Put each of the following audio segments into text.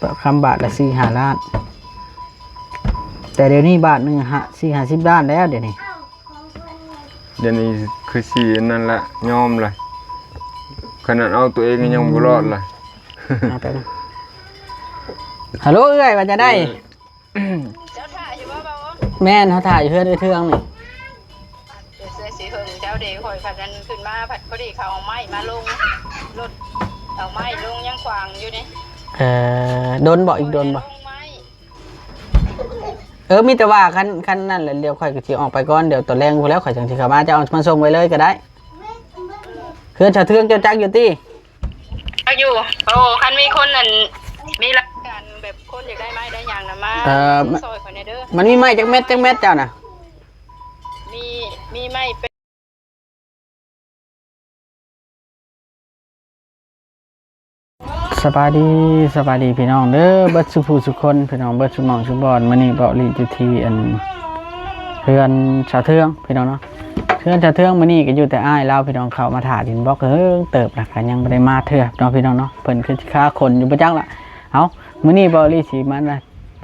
ປະຄຳບາດລະສີ່ຫ້າລ້ານ ແຕ່ດຽວນີ້ບາດໜຶ່ງຫ້າ ສີ່ຫ້າສິບລ້ານແລ້ວດຽວນີ້. ດຽວນີ້ຄືຊິອັນນັ້ນລະ ຍອມລະ ຂະໜາດເອົາຕົວເອງກໍຍັງບໍ່ລອດລະ. ເອົາໄປນະ. ຮັລໂຫຼ ເອື້ອຍ ວ່າຈັ່ງໃດ? ເອີ ເຈົ້າຖ້າຢູ່ບໍ່ ບ່າວ? ແມ່ນ ເຮົາຖ້າຢູ່ເຮືອນເອື້ອຍເທືອງນີ້. ເຈົ້າເສື້ອສີເຫິ້ງເຈົ້າເດ ຂ້ອຍພັດນັ້ນຂຶ້ນມາ ພັດພໍດີເຂົາເອົາໄມ້ມາລົງລົດ ເອົາໄມ້ລົງຍັງຂວາງຢູ່ນີ້. ເອີ ດົນບໍ່? ອີກດົນບໍ່? ລົງໄມ້. ເອີ ມີແຕ່ວ່າຄັນ ຄັນນັ້ນແຫຼະ ດຽວຂ້ອຍກໍຊິອອກໄປກ່ອນ ດຽວຕອນແລງພຸ້ນແຫຼະຂ້ອຍຈັ່ງຊິເຂົ້າມາ ເຈົ້າເອົາມາສົ່ງໄວ້ເລີຍກໍໄດ້. ເຮືອນຊາວເທືອງເຈົ້າຈັກຢູ່ຕິ? ຈັກຢູ່. ໂອ້ ຄັນມີຄົນນັ້ນ ມີລາຍການແບບຄົນຢາກໄດ້ໄມ້ໄດ້ຫຍັງນະ ມາ ເອີ ຊ່ອຍຂ້ອຍແດ່ເດີ. ມັນມີໄມ້ຈັກແມັດ ຈັກແມັດເຈົ້ານະ? ມີ ມີໄມ້ເປັນ ສະບາຍດີ ສະບາຍດີພີ່ນ້ອງເດີ ເບິດສູ່ຜູ້ສູ່ຄົນ ພີ່ນ້ອງເບິດສູ່ໝ່ອງສູ່ບ່ອນ. ມື້ນີ້ເບົາະລີຢູ່ທີ່ອັນ ເຮືອນຊາວເທືອງພີ່ນ້ອງເນາະ. ເຮືອນຊາວເທືອງມື້ນີ້ກໍຢູ່ແຕ່ອ້າຍລາວພີ່ນ້ອງ ເຂົ້າມາຖ້າດິນບລັອກເຫິງເຕີບລະ ກໍຍັງບໍ່ໄດ້ມາເທື່ອເນາະພີ່ນ້ອງເນາະ. ເພິ່ນຄືຊິຄາຂົນຢູ່ບໍ່ຈັກລະ. ເອົ້າ ມື້ນີ້ເບົາະລີຊິມາ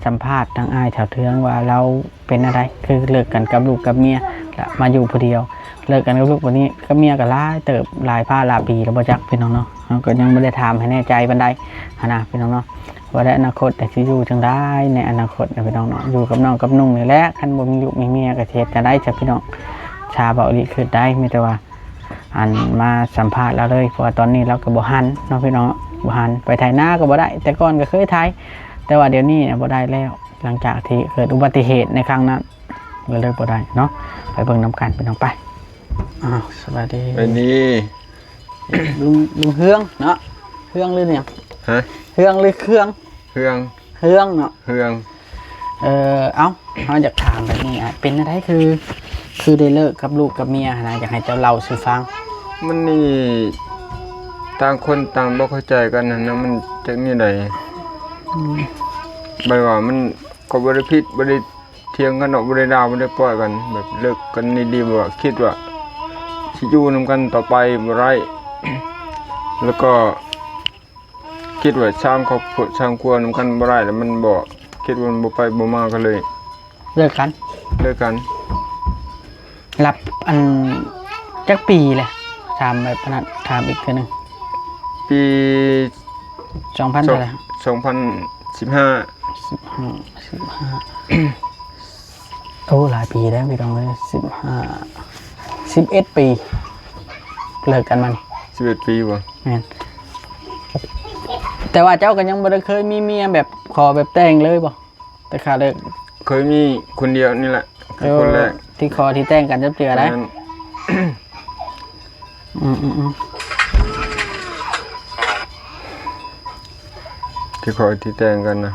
ສຳພາດທາງອ້າຍເຖົ້າເທືອງວ່າລາວເປັນແນວໃດ ຄືເລີກກັນກັບລູກກັບເມຍ ລະມາຢູ່ຜູ້ດຽວ. ເລີກກັນກັບລູກບັດນີ້ກັບເມຍກໍຫຼາຍເຕີບ ຫຼາຍພາຫຼາຍປີແລ້ວບໍ່ຈັກພີ່ນ້ອງເນາະ. ເຮົາກໍຍັງບໍ່ໄດ້ຖາມໃຫ້ແນ່ໃຈປານໃດຫັ້ນນະພີ່ນ້ອງເນາະ ວ່າໃນອະນາຄົດຊິຢູ່ຈັ່ງໃດໃນອະນາຄົດນະພີ່ນ້ອງເນາະ. ຢູ່ກັບນ້ອງກັບນຸ່ງນີ້ແຫຼະ ຄັນບໍ່ມີລູກມີເມຍກໍຊິເຮັດຈັ່ງໃດຊະພີ່ນ້ອງ. ຊາເບົາະລີຄິດໄດ້ ມີແຕ່ວ່າ ອັນມາສຳພາດລາວເລີຍ ເພາະວ່າຕອນນີ້ລາວກໍບໍ່ຫັນເນາະພີ່ນ້ອງ ບໍ່ຫັນ ໄປໄຖນາກໍບໍ່ໄດ້. ແຕ່ກ່ອນກໍເຄີຍໄຖ ແຕ່ວ່າດຽວນີ້ນະບໍ່ໄດ້ແລ້ວ ຫຼັງຈາກທີ່ເກີດອຸບັດຕິເຫດໃນຄັ້ງນັ້ນ ກໍເລີຍບໍ່ໄດ້ເນາະ. ໄປເບິ່ງນຳກັນພີ່ນ້ອງ ໄປ. ອ້າວ ສະບາຍດີ ສະບາຍດີ ລຸງ ລຸງເຮືອງເນາະ ເຮືອງຫຼືຫຍັງ? ຮະ? ເຮືອງຫຼືເຄື່ອງ? ເຮືອງ ເຮືອງເນາະ ເຮືອງ. ເອີ ເອົ້າ ເຮົາຢາກຖາມແບບນີ້ ເປັນແນວໃດ ຄື ຄືໄດ້ເລີກກັບລູກກັບເມຍຫັ້ນນະ ຢາກໃຫ້ເຈົ້າເລົ່າສູ່ຟັງ. ມັນນີ້ຕ່າງຄົນຕ່າງບໍ່ເຂົ້າໃຈກັນຫັ້ນນະ ມັນຈັກແນວໃດ. ອືມ ແບບວ່າມັນກໍບໍ່ໄດ້ຜິດ ບໍ່ໄດ້ຖຽງກັນດອກ ບໍ່ໄດ້ດ່າ ບໍ່ໄດ້ປ້ອຍກັນ ແບບເລີກກັນດີໆ ແບບວ່າຄິດວ່າຊິຢູ່ນຳກັນຕໍ່ໄປບໍ່ໄດ້ ແລ້ວກໍ ຄິດວ່າສ້າງຄອບຄົວສ້າງຄົວນຳກັນບໍ່ໄດ້ ແລ້ວມັນບໍ່ ຄິດວ່າມັນບໍ່ໄປບໍ່ມາ ກໍເລີຍເລີກກັນ ເລີກກັນ. ລັບ ອັນ ຈັກປີແຫຼະ? ຖາມແບບນັ້ນ ຖາມອີກເທື່ອໜຶ່ງ ປີສອງພັນເທົ່າໃດ? ສອງພັນສິບຫ້າ ສິບຫ້າ ສິບຫ້າ ໂອ້ ຫຼາຍປີແລ້ວພີ່ນ້ອງເອີຍ ສິບຫ້າ ສິບເອັດປີ ເລີກກັນມານີ້ ສິບເອັດປີບໍ່? ແມ່ນ ແຕ່ວ່າເຈົ້າກໍຍັງບໍ່ໄດ້ເຄີຍມີເມຍແບບຂໍແບບແຕ່ງເລີຍບໍ່? ແຕ່ຂ້າເລີກ ເຄີຍມີຄົນດຽວນີ້ແຫຼະ ຄືຄົນແລກ ເອີ ທີ່ຂໍທີ່ແຕ່ງກັນຈັກເທື່ອໃດ໋. ແມ່ນ ອືມໆໆ ທີ່ຂໍທີ່ແຕ່ງກັນນະ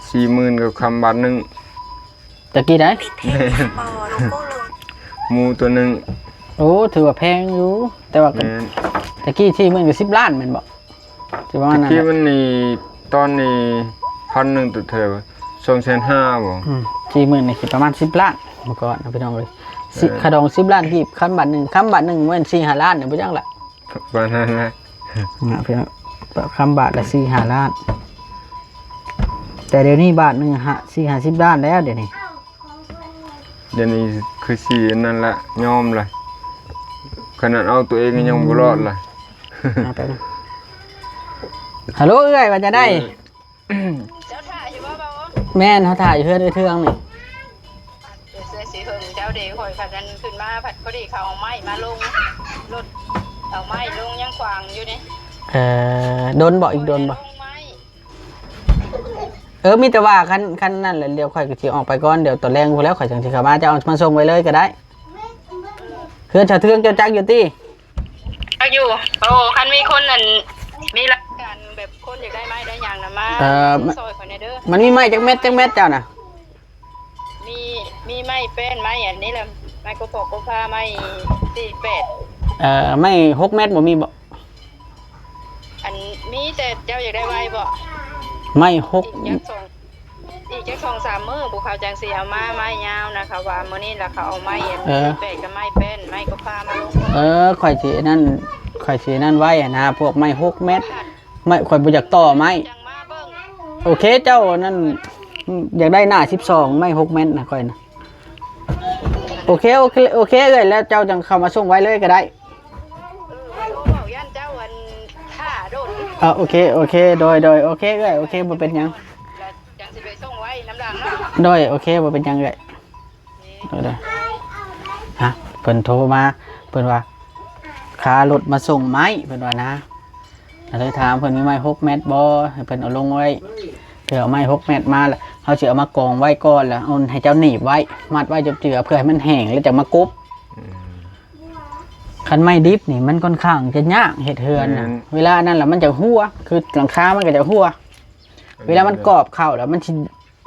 ສີ່ໝື່ນກັບຄຳບາດໜຶ່ງ. ຕະກີ້ໃດ໋? ໝູຕົວໜຶ່ງ. ໂອ້ ຖືວ່າແພງຢູ່ ແຕ່ວ່າກໍ ແມ່ນ ຕະກີ້ສີ່ໝື່ນກໍສິບລ້ານແມ່ນບໍ່? ຊິປະມານນັ້ນແຫຼະ. ຕະກີ້ມັນນີ້ ຕອນນີ້ພັນໜຶ່ງຕົວເທົ່າໃດ? ສອງແສນຫ້າບໍ່? ອືມ ສີ່ໝື່ນນີ້ຊິປະມານສິບລ້ານ ເມື່ອກ່ອນນະພີ່ນ້ອງເອີຍ. ເອີ ຄ່າດອງສິບລ້ານກີບ ຄຳບາດໜຶ່ງ ຄຳບາດໜຶ່ງແມ່ນສີ່ຫ້າລ້ານນີ້ບໍ່ຈັກລະ. ປະມານນັ້ນແຫຼະ ນະພີ່ນ້ອງ ຄຳບາດລະສີ່ຫ້າລ້ານ ແຕ່ດຽວນີ້ບາດໜຶ່ງຫ້າ ສີ່ຫ້າສິບລ້ານແລ້ວດຽວນີ້. ດຽວນີ້ຄືຊິອັນນັ້ນລະ ຍອມລະ ຂະໜາດເອົາຕົວເອງກໍຍັງບໍ່ລອດລະ. ເອົາໄປນະ. ຮັລໂຫຼ ເອື້ອຍ ວ່າຈັ່ງໃດ? ເອີ ເຈົ້າຖ້າຢູ່ບໍ່ ບ່າວ? ແມ່ນ ເຮົາຖ້າຢູ່ເຮືອນເອື້ອຍເທືອງນີ້. ເຈົ້າເສື້ອສີເຫິ້ງເຈົ້າເດ ຂ້ອຍພັດນັ້ນຂຶ້ນມາ ພັດພໍດີເຂົາເອົາໄມ້ມາລົງລົດ ເອົາໄມ້ລົງຍັງຂວາງຢູ່ນີ້. ເອີ ດົນບໍ່? ອີກດົນບໍ່? ເອີ ມີແຕ່ວ່າຄັນ ຄັນນັ້ນແຫຼະ ດຽວຂ້ອຍກໍຊິອອກໄປກ່ອນ ດຽວຕອນແລງພຸ້ນແຫຼະຂ້ອຍຈັ່ງຊິເຂົ້າມາ ເຈົ້າເອົາມາສົ່ງໄວ້ເລີຍກໍໄດ້. ເຮືອນຊາວເທືອງເຈົ້າຈັກຢູ່ຕິ? ຈັກຢູ່. ໂອ້ ຄັນມີຄົນນັ້ນ ມີລາຍການແບບຄົນຢາກໄດ້ໄມ້ໄດ້ຫຍັງນະ ມາ ເອີ ຊ່ອຍຂ້ອຍແດ່ເດີ. ມັນມີໄມ້ຈັກແມັດ ຈັກແມັດເຈົ້ານະ? ມີ ມີໄມ້ແປ້ນ ໄມ້ອັນນີ້ແຫຼະ ໄມ້ກົບເພາະກົບພາ ໄມ້ສີ່ແປດ. ເອີ ໄມ້ຫົກແມັດບໍ່ມີບໍ່? ອັນ ມີ ແຕ່ເຈົ້າຢາກໄດ້ໄວບໍ່? ໄມ້ຫົກ ອີກຈັກສອງ ອີກຈັກສອງສາມມື້ ພວກເຂົາຈັ່ງຊິເອົາມາ ໄມ້ຍາວນະ ເຂົາວ່າມື້ນີ້ລະເຂົາເອົາໄມ້ອັນ ເອີ ສີ່ແປດກັບໄມ້ແປ້ນ ໄມ້ກໍພາມາລົງ. ເອີ ຂ້ອຍຊິອັນນັ້ນ ຂ້ອຍຊິອັນນັ້ນໄວ້ຫັ້ນນະ ພວກໄມ້ຫົກແມັດ ໄມ້ ຂ້ອຍບໍ່ຢາກຕໍ່ໄມ້ ຈັ່ງມາເບິ່ງ. ໂອເຄ ເຈົ້ານັ້ນ ຢາກໄດ້ໜ້າສິບສອງ ໄມ້ຫົກແມັດນະຂ້ອຍນະ. ໂອເຄ ໂອເຄ ໂອເຄເອື້ອຍ ແລ້ວເຈົ້າຈັ່ງເຂົ້າມາສົ່ງໄວ້ເລີຍກໍໄດ້. ເອີ ເວົ້າຢ້ານເຈົ້າອັນຖ້າໂດນ. ເອີ ໂອເຄ ໂອເຄ ໂດຍ ໂດຍ ໂອເຄເອື້ອຍ ໂອເຄ ບໍ່ເປັນຫຍັງ ຈັ່ງຊິໄປສົ່ງໄວ້ນຳຫຼັງເນາະ. ໂດຍ ໂອເຄ ບໍ່ເປັນຫຍັງເອື້ອຍ. ໂດຍ ໂດຍ. ຮະ ເພິ່ນໂທມາ ເພິ່ນວ່າ ຄ່າລົດມາສົ່ງໄມ້ ເພິ່ນວ່ານະ. ກໍເລີຍຖາມເພິ່ນ ມີໄມ້ຫົກແມັດບໍ່ ໃຫ້ເພິ່ນເອົາລົງໄວ້ ເພື່ອເອົາໄມ້ຫົກແມັດມາ ແລ້ວເຮົາຊິເອົາມາກອງໄວ້ກ່ອນ ແລ້ວເອົາໃຫ້ເຈົ້າໜີບໄວ້ ມັດໄວ້ຈົບເຈື່ອ ເພື່ອໃຫ້ມັນແຫ້ງ ແລ້ວຈັ່ງມາກົບ. ອືມ ຄັນໄມ້ດິບນີ້ມັນຂ້ອນຂ້າງຈະຍາກເຮັດເຮືອນນະ. ແມ່ນ ເວລານັ້ນລະມັນຈະຮົ່ວ ຄືຫຼັງຄາມັນກໍຈະຮົ່ວ. ເອີ ເວລາມັນກອບເຂົ້າແລ້ວມັນຊິ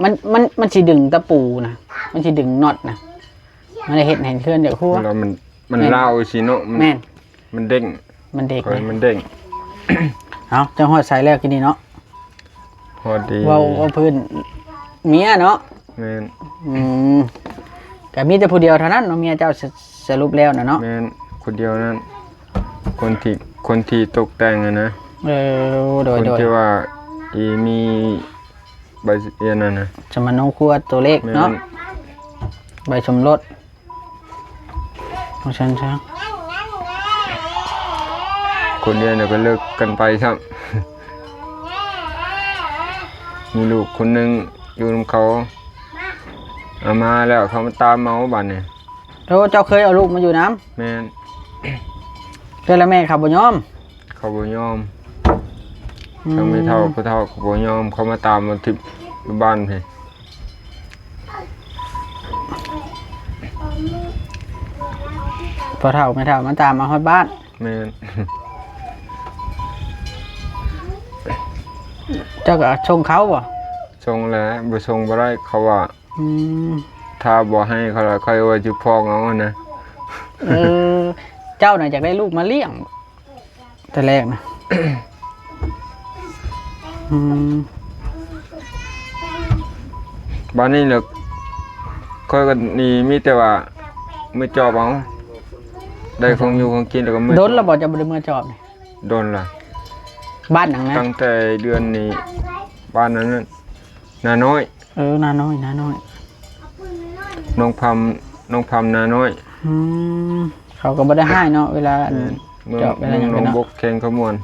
ມັນ ມັນ ມັນຊິດຶງຕະປູນະ ມັນຊິດຶງນັອດນະ ມັນເຮັດໃຫ້ເຮືອນຈະຮົ່ວ. ແລ້ວມັນ ມັນ ແມ່ນ ລາວຊິເນາະ. ມັນ ແມ່ນ ມັນເດ້ງ ມັນເດ້ງ ຂ້ອຍມັນເດ້ງ. ເອົ້າ ເຈົ້າຮອດໃສແລ້ວກີ້ນີ້ເນາະ? ຮອດດີ ເວົ້າ ເວົ້າພື້ນເມຍເນາະ. ແມ່ນ ອືມ ກໍມີແຕ່ຜູ້ດຽວເທົ່ານັ້ນເນາະ ເມຍເຈົ້າ ສະ ສະຫຼຸບແລ້ວນະເນາະ. ແມ່ນ ຄົນດຽວນັ້ນ ຄົນທີ່ ຄົນທີ່ຕົກແຕ່ງຫັ້ນນະ. ເອີ ໂດຍ ຄົນ ໂດຍ ທີ່ວ່າ ອີ ມີໃບ ອັນນັ້ນນະ ສຳມະໂນຄົວຕົວເລກເນາະ. ແມ່ນ ໃບສົມລົດ ວ່າຊັ້ນຊະ. ຄົນດຽວນີ້ກໍເລີກກັນໄປຊ້ຳ ມີລູກຄົນໜຶ່ງຢູ່ນຳເຂົາ ເອົາມາແລ້ວເຂົາມາຕາມເອົາບາດນີ້. ໂອ້ ເຈົ້າເຄີຍເອົາລູກມາຢູ່ນຳ? ແມ່ນ ແຕ່ລະແມ່ເຂົາບໍ່ຍອມ. ເຂົາບໍ່ຍອມ. ອືມ ທາງແມ່ເຖົ້າ ພໍ່ເຖົ້າເຂົາບໍ່ຍອມ ເຂົາມາຕາມມາທີ່ບ້ານພີ້. ພໍ່ເຖົ້າແມ່ເຖົ້າມາຕາມມາຮອດບ້ານ. ແມ່ນ ເຈົ້າກໍສົ່ງເຂົາບໍ່? ສົ່ງແຫຼະ ບໍ່ສົ່ງບໍ່ໄດ້ ເຂົາວ່າ. ອືມ ຖ້າບໍ່ໃຫ້ເຂົາລະ ຂ້ອຍວ່າຈະຟ້ອງເອົາຫັ້ນນະ. ເອີ ເຈົ້ານະຢາກໄດ້ລູກມາລ້ຽງແຕ່ແລກນະ. ອືມ ບາດນີ້ລະ ຂ້ອຍກໍນີ້ມີແຕ່ວ່າເມືອຈອບເອົາ ໄດ້ຂອງຢູ່ຂອງກິນແລ້ວກໍເມືອ. ດົນລະບໍ່ເຈົ້າບໍ່ໄດ້ເມືອຈອບນີ້? ດົນລະ. ບ້ານຫຍັງນະ? ຕັ້ງແຕ່ເດືອນນີ້ ບ້ານນັ້ນນະ ນານ້ອຍ. ເອີ ນານ້ອຍ ນານ້ອຍ ໜອງພຳ ໜອງພຳ ນານ້ອຍ. ອືມ ເຂົາກໍບໍ່ໄດ້ຮ້າຍເນາະ ເວລາ ແມ່ນ ເມືອງ ຈອບເວລາຫຍັງ ເມືອງໜອງບົກ ເນາະ ແຂວງຄຳມ່ວນ.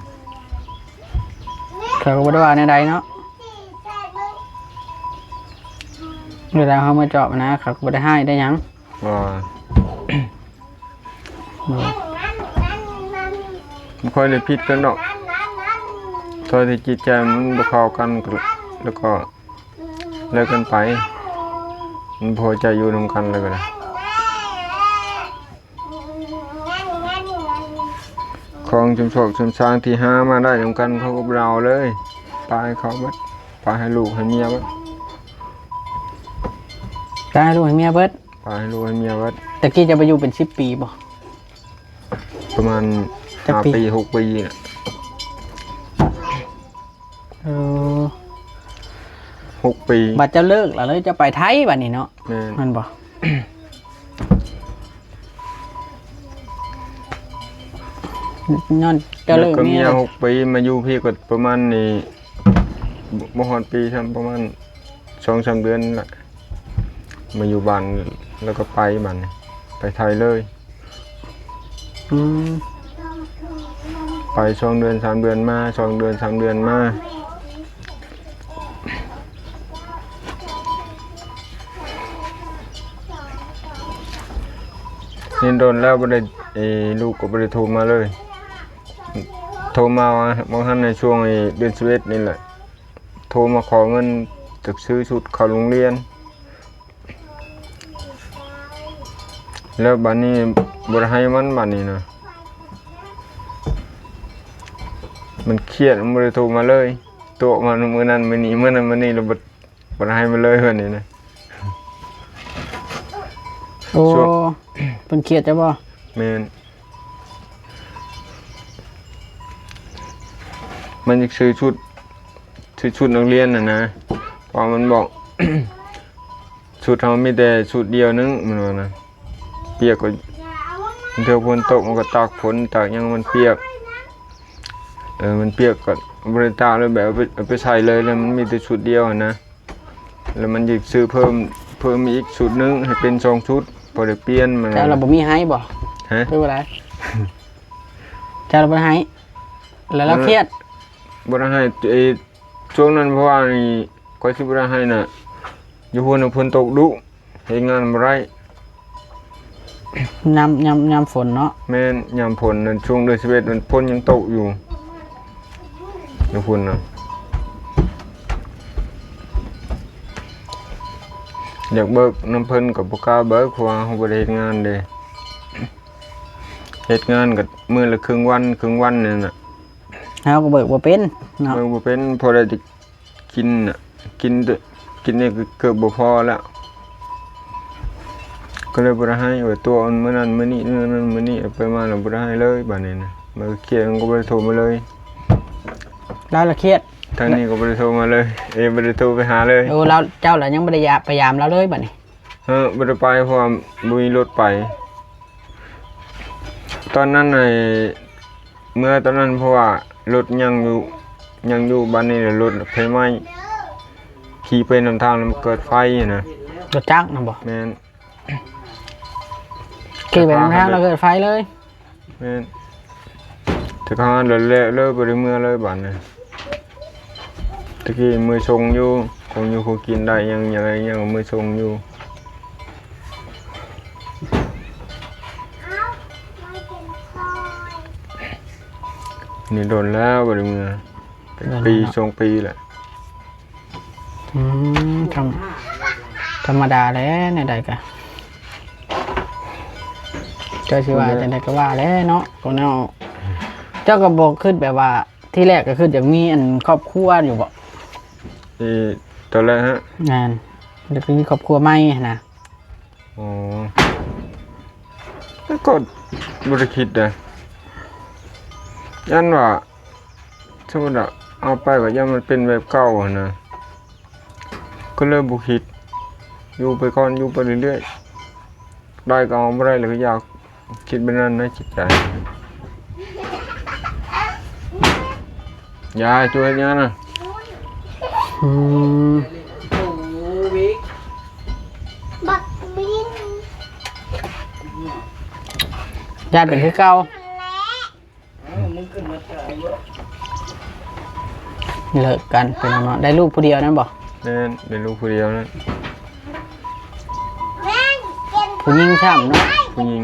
ເຂົາກໍບໍ່ໄດ້ວ່າແນວໃດເນາະ ເວລາເຮົາມາຈອບນະ ເຂົາກໍບໍ່ໄດ້ຮ້າຍໄດ້ຫຍັງ. ບໍ່ ບໍ່ຄ່ອຍໄດ້ຜິດກັນດອກ ເທົ່າທີ່ຈິດໃຈມັນບໍ່ເຂົ້າກັນ ແລ້ວກໍເລີກກັນໄປ ມັນບໍ່ພໍໃຈຢູ່ນຳກັນແລ້ວກໍໄດ້. ຂອງຊຸມຊອກຊຸມຊາງທີ່ຫາມາໄດ້ນຳກັນ ເຂົາກໍບໍ່ໄດ້ເອົາເລີຍ ປະໃຫ້ເຂົາເບິດ ປະໃຫ້ລູກໃຫ້ເມຍເບິດ. ປະໃຫ້ລູກໃຫ້ເມຍເບິດ? ປະໃຫ້ລູກໃຫ້ເມຍເບິດ. ແຕ່ກີ້ເຈົ້າໄປຢູ່ເປັນສິບປີບໍ່? ປະມານ ຈັກປີ? ຫ້າປີ ຫົກປີນີ້ແຫຼະ. ເອີ ຫົກປີ. ບັດເຈົ້າເລີກລະເລີຍ ເຈົ້າໄປໄທບັດນີ້ເນາະ. ແມ່ນ ແມ່ນບໍ່? ຍ້ອນເຈົ້າເລີກເມຍ ເລີກກັບເມຍຫົກປີ ມາຢູ່ພີ້ກໍປະມານນີ້ ບໍ່ຮອດປີຊ້ຳ ປະມານສອງສາມເດືອນລະ ມາຢູ່ບ້ານ ແລ້ວກໍໄປບັດນີ້ ໄປໄທເລີຍ. ອືມ ໄປສອງເດືອນສາມເດືອນມາ ສອງເດືອນສາມເດືອນມາ. ນີ້ດົນແລ້ວບໍ່ໄດ້ ເອີ ລູກກໍບໍ່ໄດ້ໂທມາເລີຍ. ໂທມາວ່າ ວ່າງຫັ້ນໃນຊ່ວງ ເອີ ເດືອນສິບເອັດນີ້ແຫຼະ ໂທມາຂໍເງິນຈະຊື້ຊຸດເຂົ້າໂຮງຮຽນ. ແລ້ວບາດນີ້ບໍ່ໄດ້ໃຫ້ມັນ ບາດນີ້ນະ ມັນຄຽດ ມັນບໍ່ໄດ້ໂທມາເລີຍ. ໂຕະມັນມື້ນັ້ນມື້ນີ້ ມື້ນັ້ນມື້ນີ້ ແລ້ວບໍ່ ບໍ່ໄດ້ໃຫ້ມັນເລີຍ ບາດນີ້ນະ. ໂອ້ ເພິ່ນຄຽດເຈົ້າບໍ່? ແມ່ນ. ມັນຢາກຊື້ຊຸດ ຊື້ຊຸດນັກຮຽນຫັ້ນນະ ເພາະມັນບອກ ຊຸດເຮົາມີແຕ່ຊຸດດຽວໜຶ່ງ ມັນວ່ານະ ປຽກກໍ ເທື່ອຝົນຕົກມັນກໍຕາກຝົນຕາກຫຍັງມັນປຽກ. ເອີ ມັນປຽກກໍບໍ່ໄດ້ຕາກເລີຍ ແບບເອົາໄປ ເອົາໄປໃສ່ເລີຍ ແລ້ວມັນມີແຕ່ຊຸດດຽວຫັ້ນນະ ແລ້ວມັນຢາກຊື້ເພີ່ມ ເພີ່ມອີກຊຸດໜຶ່ງ ໃຫ້ເປັນສອງຊຸດ ພໍໄດ້ປ່ຽນມັນ. ເຈົ້າລະບໍ່ມີໃຫ້ບໍ່? ຮະ? ຄືວ່າໃດ? ເຈົ້າລະບໍ່ໃຫ້ ແລ້ວລາວຄຽດ. ບໍ່ໄດ້ໃຫ້ ເອີ ຊ່ວງນັ້ນ ເພາະວ່ານີ້ ຂ້ອຍຊິບໍ່ໄດ້ໃຫ້ນະ ຢູ່ພຸ້ນນະ ຝົນຕົກດຸ ເຮັດງານບໍ່ໄດ້ ຍາມ ຍາມ ຍາມຝົນເນາະ. ແມ່ນ ຍາມຝົນນັ້ນ ຊ່ວງເດືອນສິບເອັດມັນຝົນຍັງຕົກຢູ່ ຢູ່ພຸ້ນນະ ຢາກເບີກນຳເພິ່ນກໍບໍ່ກ້າເບີກ ເພາະວ່າເຮົາບໍ່ໄດ້ເຮັດງານເດ້ ເຮັດງານກໍມື້ລະເຄິ່ງວັນ ເຄິ່ງວັນນັ້ນນະ ເຮົາກໍເບີກບໍ່ເປັນເນາະ ເບີກບໍ່ເປັນ ພໍໄດ້ແຕ່ ກິນນະ ກິນແຕ່ ກິນນີ້ກໍເກືອບບໍ່ພໍແລ້ວ ກໍເລີຍບໍ່ໄດ້ໃຫ້ ວ່າຕົວະມື້ນັ້ນມື້ນີ້ ມື້ນັ້ນມື້ນີ້ ໄປມາແລ້ວບໍ່ໄດ້ໃຫ້ເລີຍ ບາດນີ້ນະ ມາຄຽດກໍບໍ່ໄດ້ໂທມາເລີຍ ລາວລະຄຽດ ທາງນີ້ກໍບໍ່ໄດ້ໂທມາເລີຍ ເອ ບໍ່ໄດ້ໂທໄປຫາເລີຍ. ໂອ້ ລາວ ເຈົ້າລະຍັງບໍ່ໄດ້ຢາ ໄປຢາມລາວເລີຍບາດນີ້? ເອີ ບໍ່ໄດ້ໄປ ເພາະວ່າບໍ່ມີລົດໄປ. ຕອນນັ້ນ ໄອ້ ເມື່ອຕອນນັ້ນ ເພາະວ່າລົດຍັງຢູ່ ຍັງຢູ່ ບາດນີ້ລົດໄຟໄໝ້ ຂີ່ໄປນຳທາງແລ້ວມັນເກີດໄຟຫັ້ນນະ. ລົດຈັກນະບໍ່? ແມ່ນ ຂີ່ໄປນຳທາງແລ້ວເກີດໄຟເລີຍ. ແມ່ນ ແຕ່ເຂົາຫັນແລ້ວ ແລ້ວ ແລ້ວບໍ່ໄດ້ເມືອເລີຍບາດນີ້. ຕະກີ້ເມືອສົ່ງຢູ່ ຂອງຢູ່ຂອງກິນໄດ້ຫຍັງ ຫຍັງ ຫຍັງເມືອສົ່ງຢູ່. ນີ້ດົນແລ້ວບໍ່ໄດ້ເມືອ ເປັນປີສອງປີແລ້ວ. ອືມ ທຳ ທຳມະດາແຫຼະ ແນວໃດກະ ເຈົ້າຊິວ່າຈັ່ງໃດກໍວ່າແຫຼະເນາະ ຄົນເຮົາ. ເຈົ້າກໍບໍ່ຄິດແບບວ່າ ທີແລກກໍຄືຢາກມີອັນຄອບຄົວຢູ່ບໍ່? ອີ ຕອນແລກຮະ? ແມ່ນ ຢາກມີຄອບຄົວໃໝ່ຫັ້ນນະ. ອໍ ແຕ່ກໍບໍ່ໄດ້ຄິດໃດ ຢ້ານວ່າ ສົມມຸດວ່າເອົາໄປກໍຢ້ານມັນເປັນແບບເກົ່າຫັ້ນນະ ກໍເລີຍບໍ່ຄິດ ຢູ່ໄປກ່ອນ ຢູ່ໄປເລື້ອຍໆ ໄດ້ກໍເອົາ ບໍ່ໄດ້ແລ້ວກໍຢ່າ ຄິດແບບນັ້ນໃນຈິດໃຈ. ຢາ ຈູເຮັດຫຍັງນະ? ອືມ ບັກບິນ ຢ້ານເປັນຄືເກົ່າ. ເລີກກັນພີ່ນ້ອງເນາະ ໄດ້ລູກຜູ້ດຽວນັ້ນບໍ່? ແມ່ນ ໄດ້ລູກຜູ້ດຽວນັ້ນ. ຜູ້ຍິງຊ້ຳເນາະ? ຜູ້ຍິງ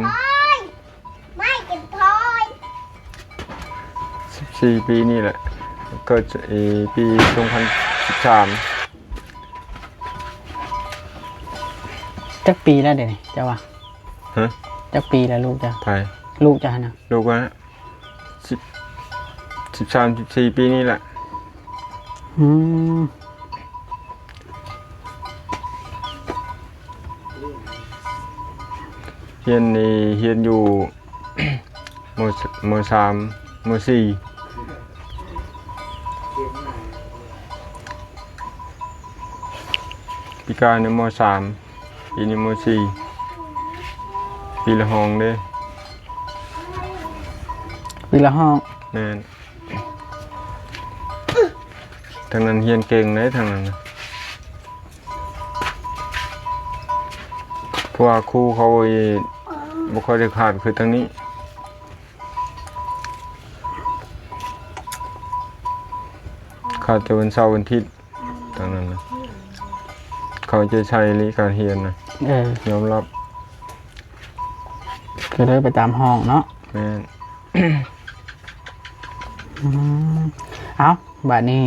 ສິບສີ່ປີນີ້ແຫຼະ ເກີດ ເອີ ປີສອງພັນສິບສາມ. ຈັກປີແລ້ວດຽວນີ້ເຈົ້າວ່າ? ຮະ? ຈັກປີແລ້ວລູກເຈົ້າ? ໃຜ? ລູກເຈົ້າຫັ້ນນະ? ລູກວ່າ ສິບ ສິບສາມ ສິບສີ່ປີນີ້ແຫຼະ. ອືມ ຮຽນນີ້ ຮຽນຢູ່ ມໍ ມໍສາມ ມໍສີ່. ປີກາຍນີ້ ມໍສາມ ປີນີ້ ມໍສີ່ ປີລະຫ້ອງເດ້. ປີລະຫ້ອງ? ແມ່ນ. ທາງນັ້ນຮຽນເກັ່ງເດ້ ທາງນັ້ນນະ ເພາະວ່າຄູເຂົາ ບໍ່ຄ່ອຍໄດ້ຂາດຄືທາງນີ້ ຂາດແຕ່ວັນເສົາວັນອາທິດ. ທາງນັ້ນນະ ເຂົາເອົາໃຈໃສ່ອີ່ຫຼີການຮຽນນະ. ເອີ ຍອມຮັບ ກໍເລີຍໄປຕາມຫ້ອງເນາະ. ແມ່ນ. ອືມ ເອົ້າ ບາດນີ້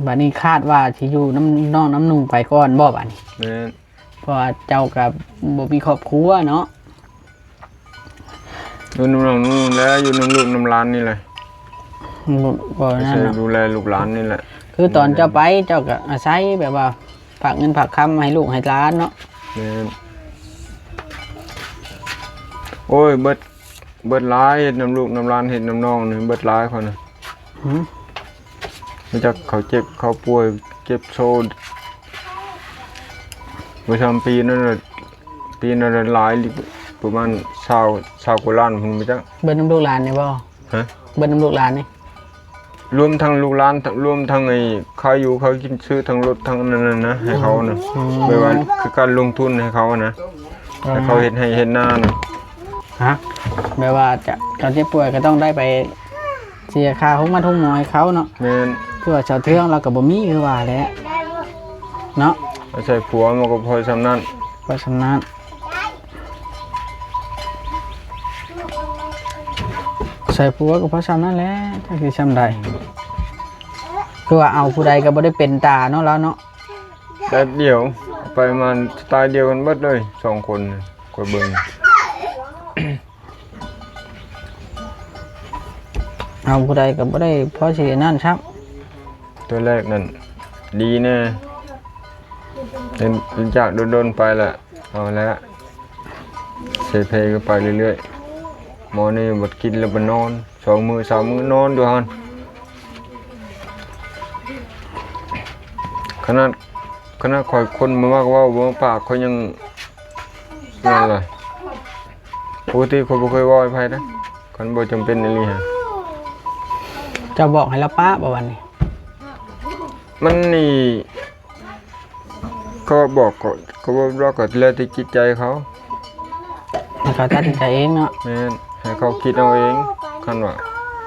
ບາດນີ້ຄາດວ່າຊິຢູ່ນຳນ້ອງນຳນຸ່ງໄປກ່ອນບໍ່ບາດນີ້? ແມ່ນ. ເພາະວ່າເຈົ້າກໍບໍ່ມີຄອບຄົວເນາະ. ຢູ່ນຳນ້ອງນຸ່ງແຫຼະ ຢູ່ນຳລູກນຳຫຼານນີ້ແຫຼະ. ບໍ່ ບໍ່ນັ້ນເນາະ ອາໄສດູແລລູກຫຼານນີ້ແຫຼະ. ຄືຕອນເຈົ້າໄປ ເຈົ້າກໍອາໄສແບບວ່າຝາກເງິນຝາກຄຳໃຫ້ລູກໃຫ້ຫຼານເນາະ. ແມ່ນ. ໂອ້ຍ ເບິດ ເບິດຫຼາຍ ເຮັດນຳລູກນຳຫຼານ ເຮັດນຳນ້ອງນີ້ ເບິດຫຼາຍຂ້ອຍນະ. ຫື? ມາຈາກເຂົາເຈັບ ເຂົາປ່ວຍ ເຈັບໂຊ ບໍ່ຊ່ຳປີນັ້ນນະ ປີນັ້ນນະຫຼາຍ ປະມານຊາວ ຊາວກວ່າລ້ານພຸ້ນ ມາຈາກ. ເບິດນຳລູກຫຼານນີ້ບໍ່? ຮະ? ເບິດນຳລູກຫຼານນີ້? ລວມທັງລູກຫຼານ ລວມທັງໄອ້ຄ່າຢູ່ຄ່າກິນ ຊື້ທັງລົດທັງອັນນັ້ນນະ ໃຫ້ເຂົານະ ອືມ ແບບວ່າຄືການລົງທຶນໃຫ້ເຂົານະ ອືມ ໃຫ້ເຂົາເຮັດໄຮ່ເຮັດນານະ. ຮະ ແບບວ່າຈະ ເຂົາເຈັບປ່ວຍກໍຕ້ອງໄດ້ໄປເສຍຄ່າໂຮງໝາໂຮງໝໍໃຫ້ເຂົາເນາະ. ແມ່ນ. ຄືວ່າສາວເທືອງລາວກໍບໍ່ມີ ຄືວ່າແຫຼະເນາະ ອາໄສຜົວມັນກໍພໍສ່ຳນັ້ນ ພໍສ່ຳນັ້ນ. ໃສ່ຜົວກໍພໍສ່ຳນັ້ນແຫຼະ ຈັກຊິສ່ຳໃດ. ຄືວ່າເອົາຜູ້ໃດກໍບໍ່ໄດ້ເປັນຕາເນາະລາວເນາະ. ແປັບດຽວ ໄປມາສະໄຕລ໌ດຽວກັນເບິດເລີຍ ສອງຄົນ ຂ້ອຍເບິ່ງ. ເອົາຜູ້ໃດກໍບໍ່ໄດ້ພໍຊິອັນນັ້ນຊ້ຳ. ຕົວແລກນັ້ນດີແດ່ ຫຼັງຈາກດົນໆໄປລະ ເອົາແລ້ວ ເສເພກໍໄປເລື້ອຍໆ. ໝໍນີ້ບັດກິນແລ້ວໄປນອນ ສອງມື້ສາມມື້ນອນຢູ່ຫັ້ນ. ຂະໜາດ ຂະໜາດຂ້ອຍຄົນບໍ່ມັກເວົ້າ ບໍ່ມັກປາກ ຂ້ອຍຍັງນັ້ນລະ. ປົກກະຕິຂ້ອຍບໍ່ເຄີຍເວົ້າໃຫ້ໃຜນະ ຄັນບໍ່ຈຳເປັນອີ່ຫຼີຫັ້ນ. ເຈົ້າບອກໃຫ້ລາວປະບໍ່ບັດນີ້? ມັນນີ້ ເຂົາບອກ ເຂົາ ເຂົາບອກ ລາວກໍແລ້ວແຕ່ຈິດໃຈເຂົາ ໃຫ້ເຂົາຕັດສິນໃຈເອງເນາະ. ແມ່ນ ໃຫ້ເຂົາຄິດເອົາເອງ. ຄັນວ່າ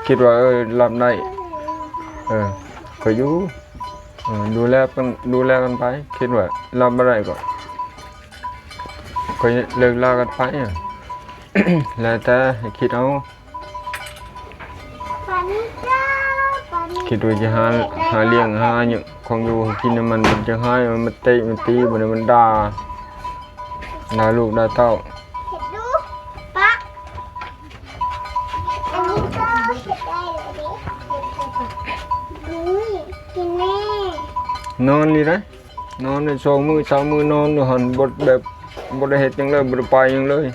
ຄິດວ່າ ເອີ ຮັບໄດ້ ເອີ ກໍຢູ່ ເອີ ດູແລກັນ ດູແລກັນໄປ. ຄິດວ່າຮັບບໍ່ໄດ້ກໍ ກໍເລີກລາກັນໄປ ແລ້ວແຕ່ໃຫ້ຄິດເອົາ. ຄິດວ່າຈະຫາ ຫາລ້ຽງຫາຫຍັງຂອງຢູ່ໃຫ້ກິນໃຫ້ມັນ ມັນຈັ່ງຮ້າຍ ມັນມາເຕະມາຕີ ບັດນີ້ມັນດ່າ ດ່າລູກດ່າເຕົ້າ. ເຮັດດູປະ ອັນນີ້ກໍເຮັດໄດ້ແລ້ວເດ້. ອຸ້ຍ ກິນແນ່ ນອນນີ້ນະ. ນອນໄດ້ສອງມື້ສາມມື້ ນອນຢູ່ຫັ້ນ ບໍ່ ແບບບໍ່ໄດ້ເຮັດຫຍັງເລີຍ ບໍ່ໄດ້ໄປຫຍັງເລີຍ.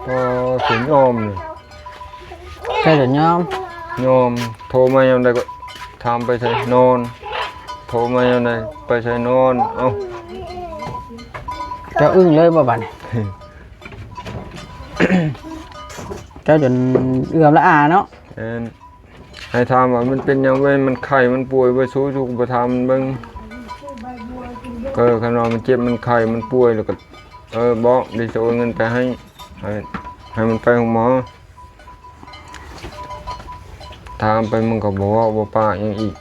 ພໍເຂົາຍອມນີ້ ເຈົ້າຈະຍອມ ຍອມ. ໂທມາຍາມໃດກໍຖາມໄປໃສ ນອນ. ໂທມາຍາມໃດ ໄປໃສ ນອນ. ເອົ້າ ເຈົ້າອຶ້ງເລີຍບໍ່ບັດນີ້? ເຈົ້າຈົນເອື້ອມລະອາເນາະ. ແມ່ນ. ໃຫ້ຖາມວ່າມັນເປັນຫຍັງເວີຍ ມັນໄຂ້ມັນປ່ວຍເວີຍ ສູ້ ສູ້ກໍໄປຖາມມັນເບິ່ງ. ເອີ ຄັນວ່າມັນເຈັບມັນໄຂ້ມັນປ່ວຍ ແລ້ວກໍ ເອີ ບອກ ດຽວຊິໂອນເງິນໄປໃຫ້ ໃຫ້ ໃຫ້ມັນໄປໂຮງໝໍ. ຖາມໄປມັນກໍບໍ່ເວົ້າບໍ່ປາກຫຍັງອີກ.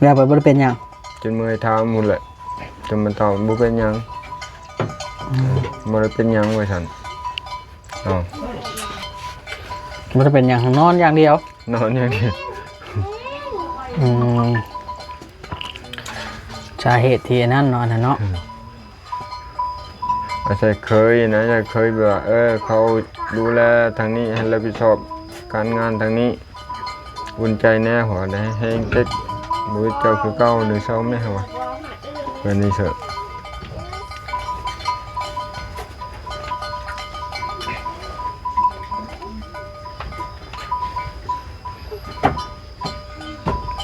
ແລ້ວໄປບໍ່ໄດ້ເປັນຫຍັງ? ຈົນເມື່ອຍຖາມພຸ້ນແຫຼະ ຈົນມັນຕອບບໍ່ເປັນຫຍັງ. ອືມ ບໍ່ໄດ້ເປັນຫຍັງວ່າຊັ້ນ. ເອົາ ບໍ່ໄດ້ເປັນຫຍັງ ນອນຢ່າງດຽວ ນອນຢ່າງດຽວ. ອືມ ສາເຫດທີ່ອັນນັ້ນເນາະ ອັນນັ້ນເນາະ. ອືມ ອາໄສເຄີຍນະ ຢາກເຄີຍແບບວ່າ ເອີ ເຂົາດູແລທາງນີ້ ໃຫ້ຮັບຜິດຊອບການງານທາງນີ້. ອຸ່ນໃຈແດ່ ຫົວໄດ້ແຮງເຕັກ ບໍ່ເຈົ້າຄືເກົ່າ ໜຶ່ງເຊົາແມ່ ເຮົາວ່າ ແບບນີ້ເຊີ. ກ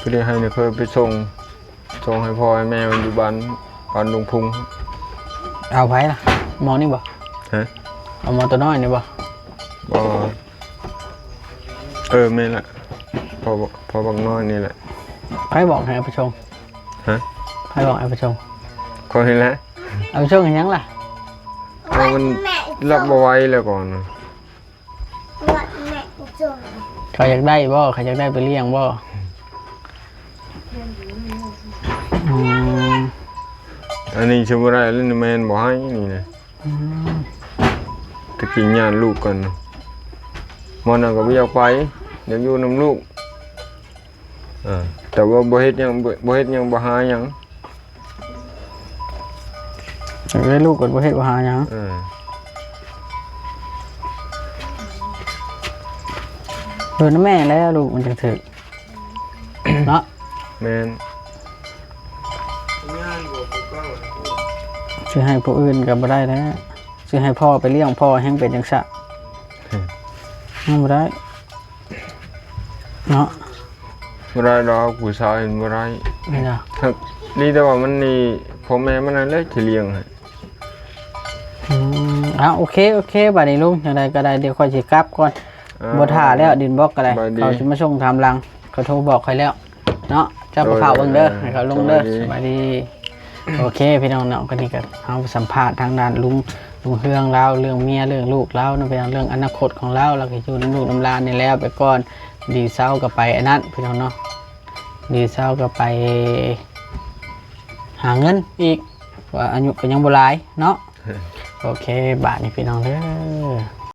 ໍໄດ້ໃຫ້ນາເຄີຍໄປສົ່ງ ສົ່ງໃຫ້ພໍ່ໃຫ້ແມ່ມັນຢູ່ບ້ານ ບ້ານດົງພຸງ. ເອົາໃຜລະ? ໝໍນີ້ບໍ່? ຮະ? ເອົາໝໍຕົວນ້ອຍນີ້ບໍ່? ບໍ່. ເອີ ແມ່ນລະ ພໍ່ ພໍ່ບັກນ້ອຍນີ້ແຫຼະ. ໃຜບອກໃຫ້ເອົາໄປສົ່ງ? ຮະ? ໃຜບອກໃຫ້ເອົາໄປສົ່ງ? ຂ້ອຍນີ້ແຫຼະ. ເອົາໄປສົ່ງເຮັດຫຍັງລະ? ເພາະມັນຮັບບໍ່ໄຫວແລ້ວກ່ອນ. ເຂົາຢາກໄດ້ບໍ່? ເຂົາຢາກໄດ້ໄປລ້ຽງບໍ່? ອືມ ອັນນີ້ຊິບໍ່ໄດ້ແລ້ວ ແມ່ນບໍ່ໃຫ້ນີ້ນະ. ອືມ ຕະກີ້ຍາດລູກກ່ອນ ໝໍນັ້ນກໍບໍ່ຢາກໄປ ຢາກຢູ່ນຳລູກ. ເອີ ແຕ່ວ່າບໍ່ເຮັດຫຍັງ ບໍ່ ບໍ່ເຮັດຫຍັງ ບໍ່ຫາຫຍັງ ເອີ ລູກກໍບໍ່ເຮັດບໍ່ຫາຫຍັງ. ເອີ ເອີ ນຳແມ່ແລ້ວ ລູກມັນຈັ່ງຖືກເນາະ. ແມ່ນ. ຊິໃຫ້ຜູ້ອື່ນກໍບໍ່ໄດ້ແລ້ວ ຊິໃຫ້ພໍ່ໄປລ້ຽງ ພໍ່ແຮ່ງເປັນຈັ່ງຊະ ມັນບໍ່ໄດ້ເນາະ. ບໍ່ໄດ້ດອກ ຜູ້ຊາຍມັນບໍ່ໄດ້ ແມ່ນບໍ່? ດີແຕ່ວ່າມັນນີ້ ພໍ່ແມ່ມັນນັ້ນແຫຼະຊິລ້ຽງໃຫ້. ອືມ ເອົາ ໂອເຄ ໂອເຄ ບາດນີ້ລຸງ ຈັ່ງໃດກໍໄດ້ ດຽວຂ້ອຍຊິກັບກ່ອນ. ອ່າ ບໍ່ຖ້າແລ້ວ ດິນບລັອກກໍໄດ້ ສະບາຍດີ ເຂົາຊິມາສົ່ງຕາມຫຼັງ ເຂົາໂທບອກຂ້ອຍແລ້ວເນາະ. ເຈົ້າກໍເຝົ້າເບິ່ງເດີ ໂດຍ ໃຫ້ເຂົາລົງເດີ. ສະບາຍດີ ສະບາຍດີ ໂອເຄ ພີ່ນ້ອງເນາະ ກໍນີ້ກໍເຮົາສຳພາດທາງດ້ານລຸງ ລຸງເຮືອງລາວ ເລື່ອງເມຍ ເລື່ອງລູກລາວເນາະ ເລື່ອງອະນາຄົດຂອງລາວ ລາວກໍຢູ່ນຳລູກນຳຫຼານນີ້ແລ້ວໄປກ່ອນ. ດີເຊົາກໍໄປອັນນັ້ນ ພີ່ນ້ອງເນາະ ດີເຊົາກໍໄປຫາເງິນອີກ ວ່າອາຍຸກໍຍັງບໍ່ຫຼາຍເນາະ. ໂອເຄ ບາດນີ້ພີ່ນ້ອງເດີ